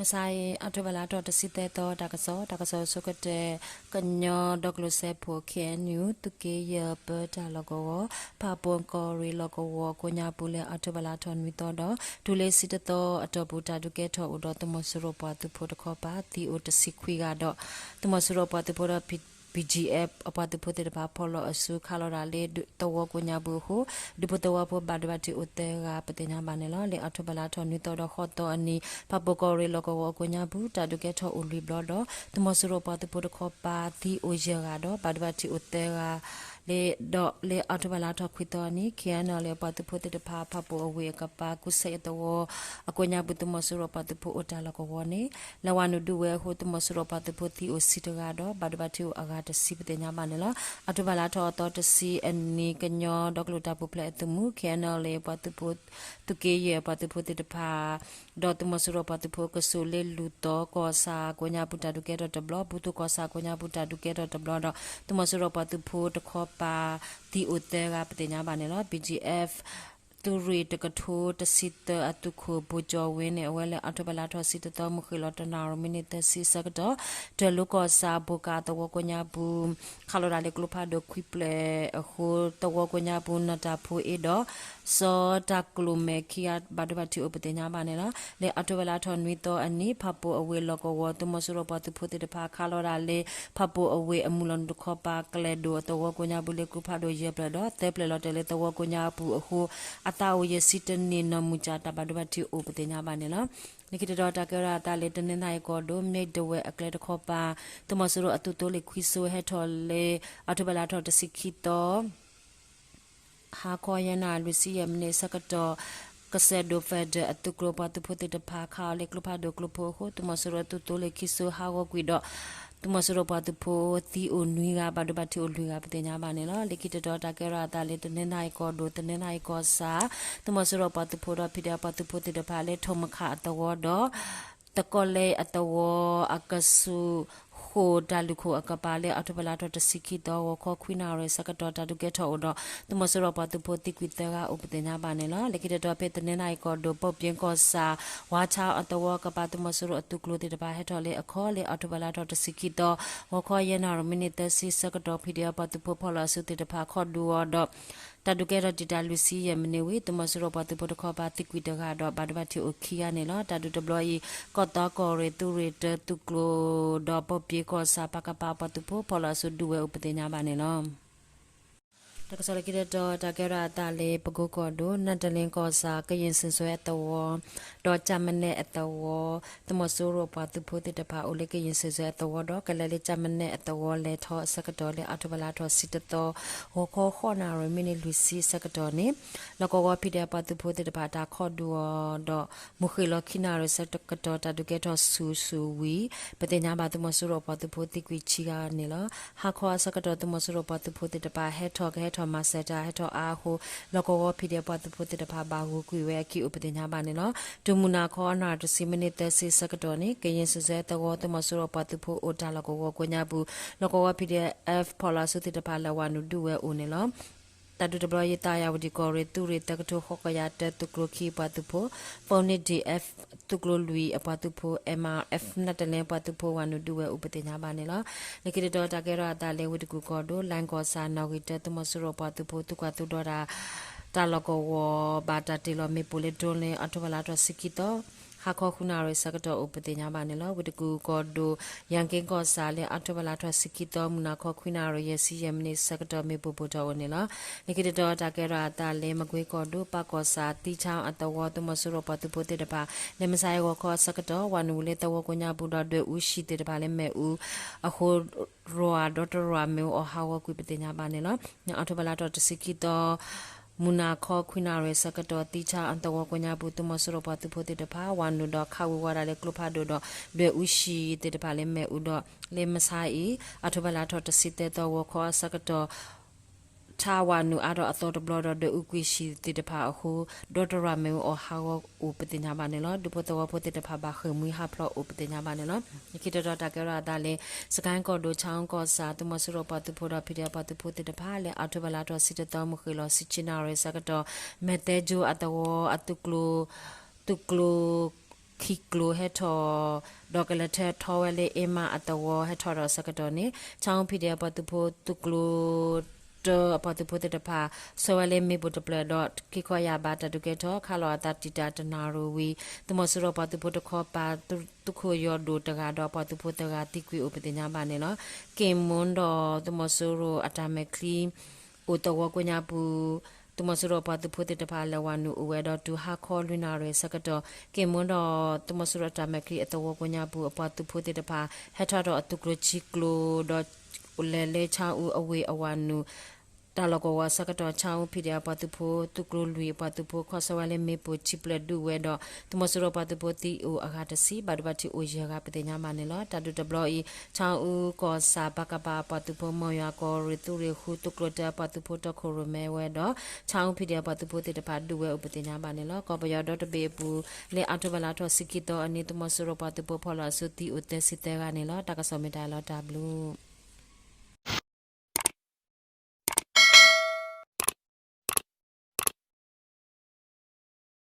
မုၢ်ဆါအံၤ အီးထိဘၢၣ်လါထီၣ်တဆံသၢသီ တၢ်ကစီၣ်, တၢ်ကစီၣ်ဆိကတၢၢ်, ကညီဒီကလုာ်စၢဖှိၣ် ခ့ၣ်အဲၣ်ယူၣ် သုးက့ယဲၢ်ပၢတၢ်လီၢ်ကဝီၤ ဖၣ်ပူၣ်ကီၢ်ရ့ၣ်လီၢ်ကဝီၤကိးညါပူၤ လၢအီးထိဘၢၣ်လါထီၣ်နွံသီဒီး တုၤလၢဆံတသီအတီၢ်ပူၤ တၢ်ဒုးကဲထီၣ်အိၣ်ဒီး သုးမီၤစိရိၤပှၤသုးဖိတခီပၤ သံအိၣ်တဆံခွံဂၤဒီး သုးမီၤစိရိၤပှၤသုးဖိဒီး ပီၣ်ကၠံၣ်အဲၣ် အပှၤသုးဖိသ့ၣ်တဖၣ် ဖီၣ်လီၤအစုခးလီၤဒၣ်လၢသဝီကိးညါပူၤအဃိ ဒူဖိသဝီဖိဘၣ်ဒိဘၣ်ထံးအိၣ်သၢဂၤ ပသ့ၣ်ညါဘၣ်န့ၣ်လီၤ. လၢအီးထိဘၢၣ်လါထီၣ်နွံသီဒီးဃိးသီအနံၤ ဖၣ်ပူၣ်ကီၢ်ရ့ၣ်လီၢ်ကဝီၤကိးညါပူၤ တၢ်ဒုးကဲထီၣ်အိၣ်လွံၢ်ဘျီဒီး သုးမီၤစိရိၤပှၤသုးဖိတခီပၤ သံအိၣ်ယဲၢ်ဂၤဒီး ဘၣ်ဒိဘၣ်ထံးအိၣ်သၢဂၤ လၢဒီးလၢအီးထိဘၢၣ်လါထီၣ်ခွံသီအနံၤ ခ့ၣ်အဲၣ်ယူၣ် လၢပှၤသုးဖိသ့ၣ်တဖၣ် ဖၣ်ပူၣ်အဝ့ၢ်အကပၤ ကူစဲးအသဝီ အကိးညါပူၤ သုးမီၤစိရိၤပှၤသုးဖိအိၣ်တၢ်လီၢ်ကဝီၤန့ၣ် လၢဝၤနုာ်ဒုးဝဲအဃိ သုးမီၤစိရိၤပှၤသုးဖိသံအိၣ်ဆံတဂၤဒီး ဘၣ်ဒိဘၣ်ထံးအိၣ်အဂၤတဆံ ပသ့ၣ်ညါဘၣ်န့ၣ်လီၤ. အီးထိဘၢၣ်လါထီၣ်အသီတဆံအနံၤ ကညီဒီကလုာ်တၢ်ပူၤဖျဲးအသုးမုၢ် ခ့ၣ်အဲၣ်ယူၣ် လၢပှၤသုးဖိ သုးက့ယဲၢ်ပှၤသုးဖိသ့ၣ်တဖၣ် ဒီးသုးမီၤစိရိၤပှၤသုးဖိကစိၤလ့လူၢ်သီ ကီၢ်ဆၣ်ကိးညါပူၤတၢ်ဒုးကဲထီၣ်တဘျီ, ဘူးသူၣ်ကီၢ်ဆၣ်ကိးညါပူၤတၢ်ဒုးကဲထီၣ်တဘျီဒီး သုးမီၤစိရိၤပှၤသုးဖိတခီပၤ သံအိၣ်သၢဂၤ ပသ့ၣ်ညါဘၣ်န့ၣ်လီၤ. BGF သုးရ့ၣ်တကထိတဆံသၢအသုးခိၣ် ဘိၣ်ကၠီၣ်ဝ့န့ၣ် အဝဲလၢအီးထိဘၢၣ်လါထီၣ်ဆံတသီ မုၢ်ဃ့ၢ်လီၤတနၣ်ရံၣ်မံးနံးသၢဆံအဆၢကတီၢ် တၢ်လူၤကီၢ်ဆၣ် ဘိၣ်ကၣ်သဝီကိးညါပူၤ ခးလီၤဒၣ်လၢကျိဖးဒိၣ်ခွံဖျၢၣ်အဃိ သဝီကိးညါပူၤ နီၢ်တၢ်ဖိအ့ဒီး စီၤတၢ်ကျိၣ်မဲာ်ခံဂၤ ဘၣ်ဒိဘၣ်ထံးအိၣ် ပသ့ၣ်ညါဘၣ်န့ၣ်လီၤ. လၢအီးထိဘၢၣ်လါထီၣ်နွံသီအနံၤ ဖၣ်ပူၣ်အဝ့ၢ်လီၢ်ကဝီၤ သုးမီၤစိရိၤပှၤသုးဖိသ့ၣ်တဖၣ် ခးလီၤဒၣ်လၢ ဖၣ်ပူၣ်အဝ့ၢ်အမုၢ်လီၤနုာ်တခီပၤ ကျဲၣ်ဒိၣ်အသဝီကိးညါပူၤ လၢကျိဖးဒိၣ်ယဲၢ်ဖျၢၣ်ဒီး သၢဖျၢၣ်လီၤတဲာ်လၢသဝီကိးညါပူၤအဃိ အသးအိၣ်ယဲၢ်ဆံတနံၣ် နီၢ်မုၢ်ကၠၣ် တၢ်ဘၣ်ဒိဘၣ်ထံးအိၣ် ပသ့ၣ်ညါဘၣ်န့ၣ်လီၤ. လၢခံတတီၤတၢ်ကဲထီၣ်အသးလၢ တနီသရံၣ်ကီၢ်ဒိၣ် မ့ၢ်ဒဝဲၢ်အကျဲတခီပၤ သုးမီၤစိရိၤအသုးသိလ့ၣ်ခွံစိဟဲထီၣ်လၢ အီးထိဘၢၣ်လါထီၣ်တဆံခံသီ ဟါခီယဲၢ်နၣ်ရံၣ်လွံၢ်ဆံယဲၢ်မံးနံးအဆၢကတီၢ် ကစၢၢ်ဒိၣ် Federal အသုးကျိၤပှၤသုးဖိသ့ၣ်တဖၣ် ခးအီၤလၢကျိဖးဒိၣ်ကျိဖိအဃိ သုးမီၤစိရိၤအသုးသိလ့ၣ်ခံစိဟးဂီၤကွံာ်ဒီး သုးမီၤစိရိၤပှၤသုးဖိသံအိၣ်နွံဂၤ ဘၣ်ဒိဘၣ်ထံးအိၣ်လွံၢ်ဂၤ ပသ့ၣ်ညါဘၣ်န့ၣ်လီၤ. လၢခံတတီၤတၢ်ကဲထီၣ်အသးလၢ တနီသရံၣ်ကီၢ်ဒိၣ် တနီသရံၣ်ကီၢ်ဆၣ် သုးမီၤစိရိၤပှၤသုးဖိဒီး ဖံးဒဲးပှၤသုးဖိသ့ၣ်တဖၣ်လၢ ထိၣ်မခးအသဝီဒီး သကိးလဲအသဝီ အကဆူးဃိၣ်တၢ်လုၢ်ခိၣ်အကပၤလၢ အီးထိဘၢၣ်လါထီၣ်တဆံခံသီ ဂီၤခီခွံနၣ်ရံၣ်အဆၢကတီၢ် တၢ်ဒုးကဲထီၣ်အိၣ်ဒီး သုးမီၤစိရိၤပှၤသုးဖိသံကွံာ်သၢဂၤအိၣ် ပသ့ၣ်ညါဘၣ်န့ၣ်လီၤ. လၢခံတတီၤဖဲတနီသရံၣ်ကီၢ်ဒိၣ် ပိၢ်ပၠ့ကီၢ်ဆၣ် ဝါဆါအသဝီအကပၤ သုးမီၤစိရိၤအသုးကျိၤသ့ၣ်တဖၣ် ဟဲထီၣ်လၢအခီၣ်လၢ အီးထိဘၢၣ်လါထီၣ်တဆံခံသီ ဂီၤခီယဲၢ်နၣ်ရံၣ်မံးနံးသၢဆံအဆၢကတီၢ် ဖံးဒဲးပှၤသုးဖိဖီၣ်လီၤအစုသ့ၣ်တဖၣ် ခီၣ်ဒုးအီၤဒီး တၢ်ဒုးကဲထီၣ်တံာ်တာ်လွံၢ်ဆံယဲၢ်မံးနံးဝံၤ သုးမီၤစိရိၤပှၤသုးဖိတခီပၤသံကွံာ်တဂၤဒီး ဘၣ်ဒိဘၣ်ထံးအိၣ်ခံဂၤန့ၣ်လီၤ. တၢ်ဒုးတဘျီအံၤ ကီၢ်သီကီၢ်ရ့ၣ် သုးရ့ၣ်တၢသုးကျိၤဒီး ပိၢ်ပၠ့ကီၢ်ဆၣ် ပကဖ ပှၤသုးဖိဖီၣ်လီၤအစုဒုးဝဲအိၣ် ပသ့ၣ်ညါဘၣ်န့ၣ်လီၤ. တၢ်ကစီၣ်လၢခံတတီၤ တၢ်ကဲထီၣ်အသးလၢ ပကိကီၢ်ဒိၣ် နၢ်တလ့ကီၢ်ဆၣ် ကယံၣ်စံၣ်စွဲအသဝီ ဒီးကၠၣ်မနဲၣ်အသဝီ သုးမီၤစိရိၤပှၤသုးဖိသ့ၣ်တဖၣ်အိၣ်လၢကယံၣ်စံၣ်စွဲအသဝီဒီး ကလဲၤလၢကၠၣ်မနဲၣ်အသဝီလဲၤထီၣ်အဆၢကတီၢ်လၢ အီးထိဘၢၣ်လါထီၣ်ဆံတသီ ဂီၤခီဃိးနၣ်ရံၣ်မံးနံးလွံၢ်ဆံအဆၢကတီၢ်န့ၣ် လီၢ်ကဝီၤဖံးဒဲးပှၤသုးဖိသ့ၣ်တဖၣ် တၢ်ခီၣ်ဒုးအီၤဒီး မုၢ်ဃ့ၢ်လီၤခံနၣ်ရံၣ်အဆၢကတီၢ် တၢ်ဒုးကဲထီၣ်ဆူၣ်ဆူၣ်ဝံၤ ပသ့ၣ်ညါဘၣ် သုးမီၤစိရိၤပှၤသုးဖိသံကွံာ်ဆံဂၤန့ၣ်လီၤ. ဟါခီအဆၢကတီၢ် သုးမီၤစိရိၤပှၤသုးဖိသ့ၣ်တဖၣ် ဟဲထီၣ်ကဟဲထီၣ်မၤစၢၤတၢ်ဟဲထီၣ်အါအဃိ လီၢ်ကဝီၤဖံးဒဲးပှၤသုးဖိသ့ၣ်တဖၣ် ဘၣ်ဂုာ်ကွံာ်ဝဲအခံအိၣ် ပသ့ၣ်ညါဘၣ်န့ၣ်လီၤ. တုၤမုၢ်နၤခီအနၣ်ရံၣ်တဆံမံးနံးသၢဆံအဆၢကတီၢ်န့ၣ် ကယံၣ်စံၣ်စွဲအသဝီ သုးမီၤစိရိၤပှၤသုးဖိအိၣ်တၢ်လီၢ်ကဝီၤကိးညါပူၤ လီၢ်ကဝီၤ PDF ဖီၣ်လီၤအစုသ့ၣ်တဖၣ် လဲၤဝၤနုာ်ဒုးဝဲအိၣ်န့ၣ်လီၤ. တၢ်ဒုးတဘျီအံၤ သးယၤဝတံၣ်ကီၢ်ရ့ၣ် သုးရ့ၣ်သၢကထိဃိးကယၤတၢ သုးကျိၤခံအပှၤသုးဖိ, ဖီနံၣ် DF သုးကျိၤလွံၢ်အပှၤသုးဖိ, MRF နၢ်တလ့ပှၤသုးဖိ ဝၤနုာ်ဒုးဝဲအိၣ် ပသ့ၣ်ညါဘၣ်န့ၣ်လီၤ. လၢခံတတီၤတၢ်ကဲထီၣ်အသးလၢ ဝ့ၢ်တကူၣ်ကီၢ်ဒိၣ် လၣ်ကီၢ်ဆၣ် နီၣ်ဂံၢ်တၢ သုးမီၤစိရိၤပှၤသုးဖိ သုးကွၢ်သုးဒီတၢ် တၢ်လီၢ်ကဝီၤ ဘၣ်တၢ်တ့ၢ်လီၤမ့ၣ်ပိၢ်လၢ drone လၢ အီးထိဘၢၣ်လါထီၣ်တဆံခံသီ ဟါခီဃုနၣ်ရံၣ်အဆၢကတီၢ်အိၣ် ပသ့ၣ်ညါဘၣ်န့ၣ်လီၤ. ဝ့ၢ်တကူၣ်ကီၢ်ဒိၣ် ယၣ်က့ကီၢ်ဆၣ်လၢ အီးထိဘၢၣ်လါထီၣ်တဆံခံသီ မုၢ်နၤခီခွံနၣ်ရံၣ်ယဲၢ်ဆံယဲၢ်မံးနံးအဆၢကတီၢ် မ့ၣ်ပိၢ်ပိၢ်ထီၣ်အိၣ်န့ၣ်လီၤ. လၢခံတတီၤတၢ်ကဲထီၣ်အသးလၢ မကွ့ကီၢ်ဒိၣ် ပၢ်ကီၢ်ဆၣ် သံဆါအသဝီ သုးမီၤစိရိၤပှၤသုးဖိသ့ၣ်တဖၣ် လၢမုၢ်ဆါအံၤဂီၤခီအဆၢကတီၢ် ဝၤနုာ်ဝံၤလၢသဝီကိးညါပူၤဒီး ဒွဲၣ်အူဆံးသ့ၣ်တဖၣ်လၢမ့ၣ်အူအဃိ ရၤဒီတရၤမ့ၣ်အူအီၣ်ဟးဂီၤကွံာ် ပသ့ၣ်ညါဘၣ်န့ၣ်လီၤ. အီးထိဘၢၣ်လါထီၣ်တဆံခံသီ မုၢ်နၤခီခွံနၣ်ရံၣ်အဆၢကတီၢ် သံဆါအသဝီကိးညါပူၤ သုးမီၤစိရိၤပှၤသုးဖိသ့ၣ်တဖၣ် ဝၤနုာ်ဒီးခးဝံၤဝဲဒၣ်လၢကျိဖးဒိၣ်ဒီး ဒွဲၣ်အူဆံးသ့ၣ်တဖၣ်လၢမ့ၣ်အူဒီး လၢမုၢ်ဆါအံၤ အီးထိဘၢၣ်လါထီၣ်တဆံသၢသီဂီၤခီအဆၢကတီၢ် ထါဝၤနုာ်အါထီၣ်အသီတဘျီဒီး ဒွဲၣ်အူကွံာ်ဆံးသ့ၣ်တဖၣ်အဃိ ဒီတရၤမ့ၣ်အူအီၣ်ဟးဂီၤအိၣ် ပသ့ၣ်ညါဘၣ်န့ၣ်လီၤ. ဒူဖိသဝီဖိသ့ၣ်တဖၣ် ဘၣ်ဃ့ၢ်မှံဟးဖျိးအိၣ် ပသ့ၣ်ညါဘၣ်န့ၣ်လီၤ. လၢခံတတီၤတၢ်ကဲထီၣ်အသးလၢ စကဲကီၢ်ဒိၣ် ဆၣ်အူကီၢ်ဆၣ် သုးမီၤစိရိၤပှၤသုးဖိဒီး ဖံးဒဲးပှၤသုးဖိသ့ၣ်တဖၣ် လၢအီးထိဘၢၣ်လါထီၣ်တဆံတသီ မုၢ်ဃ့ၢ်လီၤတဆံခံနၣ်ရံၣ်အဆၢကတီၢ် မဲၢ်သဲကၠိအသဝီအသုးကျိၤ သုးကျိၤ ခံကျိၤဟဲထီၣ် ဒီးကလဲၤထၢထီဝဲလၢအ့မးအသဝီဟဲထီၣ်ဒီးဆၢကတီၢ်န့ၣ် ဆၣ်အူ ပီၣ်ဒ့ၣ် အပှၤသုးဖိသုးကျိၤ တၢအပှၤသုးဖိသ့ၣ်တဖၣ် ဆှၢဝဲလၢမ့ၣ်ပိၢ်တဖျၢၣ်ဒီး ခံခီယၢ်ဘးတၢ်ဒုးကဲထီၣ် ခးလီၤအသးတံာ်တာ်တနၣ်ရံၣ်ဝံၤ သုးမီၤစိရိၤပှၤသုးဖိတခီပၤ သုးခိၣ်ယီၢ်ဒိၣ်တဂၤဒီးပှၤသုးဖိသၢဂၤသံကွံာ်အိၣ်ပသ့ၣ်ညါဘၣ်န့ၣ်လီၤ. က့ၣ်မွၣ်ဒီးသုးမီၤစိရိၤအတၢ်မဲာ်ချံ အိၣ်သဝီကိးညါပူၤ သုးမီၤစိရိၤပှၤသုးဖိသ့ၣ်တဖၣ်လဲၤဝၤနုာ်အိၣ်ဝဲဒီးတုၤဟါခီလွံၢ်နၣ်ရံၣ်ဆၢကတီၢ် က့ၣ်မွၣ်ဒီးသုးမီၤစိရိၤအတၢ်မဲာ်ချံအသဝီကိးညါပူၤ အပှၤသုးဖိသ့ၣ်တဖၣ် ဟဲထီၣ်ဒီးအသုးကျိၤဆံကျိၤဒီး လဲၤလၢဆၣ်အူအဝ့ၢ်အဝၤနုာ် တၢ်လီၢ်ကဝီၤဆၢကတီၢ် ဆၣ်အူ ပီၣ်ဒ့ၣ် အပှၤသုးဖိ သုးကျိၤလွံၢ်အပှၤသုးဖိ ခီဆၢဝဲလၢမ့ၣ်ပိၢ်တဖျၢၣ်ဒုးဝဲဒီး သုးမီၤစိရိၤပှၤသုးဖိသံအိၣ်အဂၤတဆံ ဘၣ်ဒိဘၣ်ထံးအိၣ်ယဲၢ်ဂၤပသ့ၣ်ညါဘၣ်န့ၣ်လီၤ. တၢ်ဒုးတဘျီအံၤ ဆၣ်အူ ကီၢ်ဆၣ် ပကဖ အပှၤသုးဖိ မီၢ်ယွၤကီၢ်ရ့ၣ်သုးရ့ၣ်ဃု သုးကျိၤတၢအပှၤသုးဖိတီခိၣ်ရိၣ်မဲဝဲဒီး ဆၣ်အူ ပီၣ်ဒ့ၣ် အပှၤသုးဖိသ့ၣ်တဖၣ်ဒုးဝဲအိၣ်ပသ့ၣ်ညါဘၣ်န့ၣ်လီၤ. ကီၢ်ပယီၤဒီတဘ့ၣ်အပူၤ လၢအီးထိဘၢၣ်လါထီၣ်ဆံခံသီအနံၤ သုးမီၤစိရိၤပှၤသုးဖိဖီၣ်လီၤအစုသံအိၣ်သၢဆံသၢဂၤန့ၣ်လီၤ. တၢ်ကစီၣ်မ့ၢ်တၢ်လီၤတၢ်ဘျုး